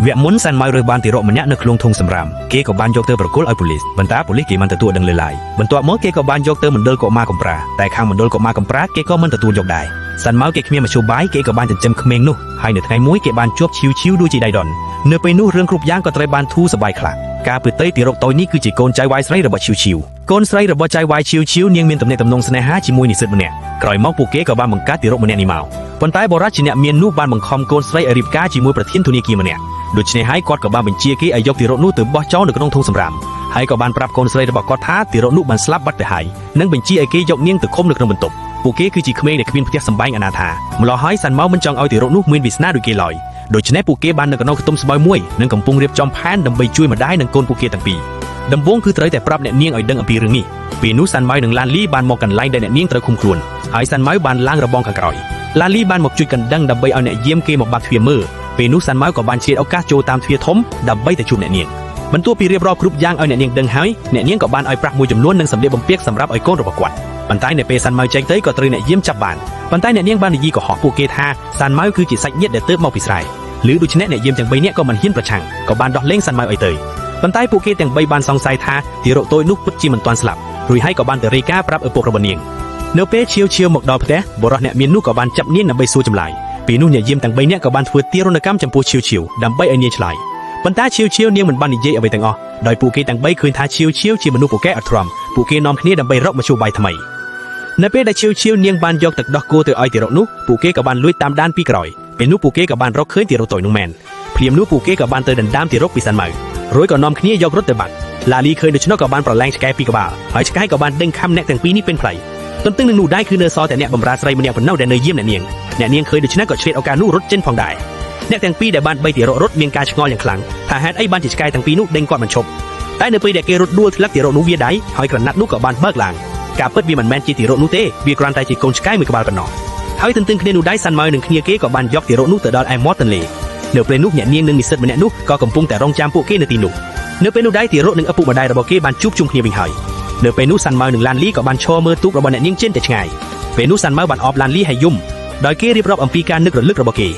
វគ្គមុនសាន់ម៉ៅរើសបានទារកម្នាក់នៅក្នុងធុងសម្រាមគេក៏បានយកទៅប្រគល់ឲ្យប៉ូលីសប៉ុន្តែប៉ូលីសគេមិនទទួលដឹងលើឡើយបន្ទាប់មកគេក៏បានយកទៅមណ្ឌលកុមារកំព្រាតែខាងមណ្ឌលកុមារកំព្រាគេក៏មិនទទួលយកដែរសាន់ម៉ៅគេគ្មានមធ្យោបាយគេក៏បានចិញ្ចឹមក្មេងនោះហើយនៅថ្ងៃមួយគេបានជួបឈីវឈីវដូចជាដៃដុននៅពេលនោះរឿងគ្រប់យ៉ាងក៏ត្រូវបានធូរសប្បាយខ្លះការពិតទៅទារកតូចនេះគឺជាកូនចៅវាយស្រីរបស់ឈីវឈីវកូនស្រីរបស់ចៅវាយឈីវឈីវនាងមានទំនាក់ទំនងស្នេហាជាមួយនិស្សិតម្នាក់ក្រោយមកពួកគេក៏បានបង្កើតទារកម្នាក់នេះមកប៉ុន្តែបរិយាជាអ្នកមាននោះបានបង្ខំកូនស្រីឲ្យរៀបការជាមួយប្រធានធនាគារម្នាក់ដូច្នេះហើយគាត់ក៏បានបញ្ជាគេឲ្យយកទារកនោះទៅបោះចោលនៅក្នុងធុងសម្រាមហើយក៏បានប្រាប់កូនស្រីរបស់គាត់ថាទារកនោះបានស្លាប់បាត់ទៅហើយនិងបញ្ជាឲ្យគេយកនាងទៅឃុំនៅក្នុងបន្ទប់ពួកគេគឺជាក្មេងដែលគ្មានផ្ទះសម្បែងអនាថាម្ល៉េះហើយសាន់ម៉ៅមិនចង់ឲ្យទារកនោះមានវាសនាដូចគេឡើយដូច្នេះពួកគេបាននៅក្នុងខ្ទមស្បូវមួយនិងកំពុងរៀបចំផែនដើម្បីជួយម្ដាយនិងកូនពួកគេទាំងពីរដំបូងគឺត្រូវតែប្រាប់អ្នកនាងឲ្យដឹងអំពីរឿងនេះពេលនោះសាន់ម៉ៅនិងឡានលីបានមកកន្លែងដែលអ្នកនាងត្រូវឃុំខ្លួនហើយសាន់ម៉ៅបានឡើងរបងខាងក្រោយឡានលីបានមកជួយកណ្ដឹងដើម្បីឲ្យអ្នកយាមគេមកបាក់ទ្វារមើលពេលនោះសាន់ម៉ៅក៏បានឆ្លៀតឱកាសចូលតាមទ្វារធំដើម្បីទៅជួបអ្នកនាងបន្ទាប់ពីរៀបរាប់គ្រប់យ៉ាងឲ្យអ្នកនាងដឹងហើយអ្នកនាងក៏បានឲ្យប្រាក់មួយចំនួននិងសម្លៀកបំពាក់សម្រាប់ឲ្យកូនរបស់គាត់ប៉ុន្តែនៅពេលសាន់ម៉ៅចេញទៅក៏ត្រូវអ្នកយាមចាប់បានប៉ុន្តែអ្នកនាងបាននិយាយកុហកពួកគេថាសាន់ម៉ៅគឺជាសាច់ញាតិដែលទើបមកពីស្រែឬដូច្នេះអ្នកយាមទាំង3នាក់ក៏មិនហ៊ានប្រឆាំងក៏បានដោះលែងសាន់ម៉ៅឲ្យទៅប៉ុន្តែពួកគេទាំង3បានសង្ស័យថាទារកតូចនោះពិតជាមិនទាន់ស្លាប់រួចហើយក៏បានទៅរាយការណ៍ប្រាប់ឪពុករបស់នាងនៅពេលឈៀវឈៀវមកដល់ផ្ទះបុរសអ្នកមាននោះក៏បានចាប់នាងដើម្បីសួរចម្លើយពេលនោះអ្នកយាមទាំង3នាក់ក៏បានធ្វើទារុណកម្មចំពោះឈៀវឈៀវដើម្បីឲ្យនាងឆ្លើយប៉ុន្តែឈៀវឈៀវនាងមិនបាននិយាយអ្វីទាំងអស់ដោយពួកគេទាំង3ឃើញថាឈៀវឈៀវជាមនុស្សពូកែអត់ទ្រាំពួកគេនាំគ្នាដើម្បីរកមធ្យោបាយថ្មីនៅពេលដែលឈៀវឈៀវនាងបានយកទឹកដោះគោទៅឲ្យទារកនោះពួកគេក៏បានលួចតាមដានពីក្រោយពេលនោះពួកគេក៏បានរកឃើញទារកតូចនោះមែនភ្លាមនោះពួកគេក៏បានទៅដណ្ដើមទារកពីសាន់ម៉ៅរួចក៏នាំគ្នាយករត់ទៅបាត់ឡាលីឃើញដូច្នោះក៏បានប្រឡែងឆ្កែពីក្បាលហើយឆ្កែក៏បានដេញខំអ្នកទាំងពីរនេះពេញផ្លៃទន្ទឹងនឹងនោះដែរគឺនៅសល់តែអ្នកបម្រើស្រីម្នាក់ប៉ុណ្ណោះដែលនៅយាមអ្នកនាងអ្នកនាងឃើញដូច្នេះក៏ឆ្លៀតឱកាសនោះរត់ចេញផងដែរអ្នកទាំងពីរដែលបានបីទារករត់មានការឆ្ងល់យ៉ាងខ្លាំងថាហេតុអីបានជាឆ្កែទាំងពីរនោះដេញគាត់មិនឈប់តែនៅពេលដែលគេរត់ដួលធ្លាក់ទារកនោះវាដៃហើយក្រណាត់នោះក៏បានបើកឡើងការពិតវាមិនមែនជាទារកនោះទេវាគ្រាន់តែជាកូនឆ្កែមួយក្បាលប៉ុណ្ណោះហើយទន្ទឹងគ្នានោះដែរសាន់ម៉ៅនឹងគ្នាគេក៏បានយកទារកនោះទៅដល់ឯមាត់ទន្លេនៅពេលនោះអ្នកនាងនិងនិស្សិតម្នាក់នោះក៏កំពុងតែរងចាំពួកគេនៅទីនោះនៅពេលនោះដែរទារកនិងឪពុកម្ដាយរបស់គេបានជួបជុំគ្នាវិញហើយនៅពេលនោះសាន់ម៉ៅនិងឡានលីក៏បានឈរមើលទូករបស់អ្នកនាងចេញតែឆ្ងាយពេលនោះសាន់ម៉ៅបានអបឡានលីឲ្យយំដោយគេរៀបរាប់អំពីការនឹករលឹករបស់គេ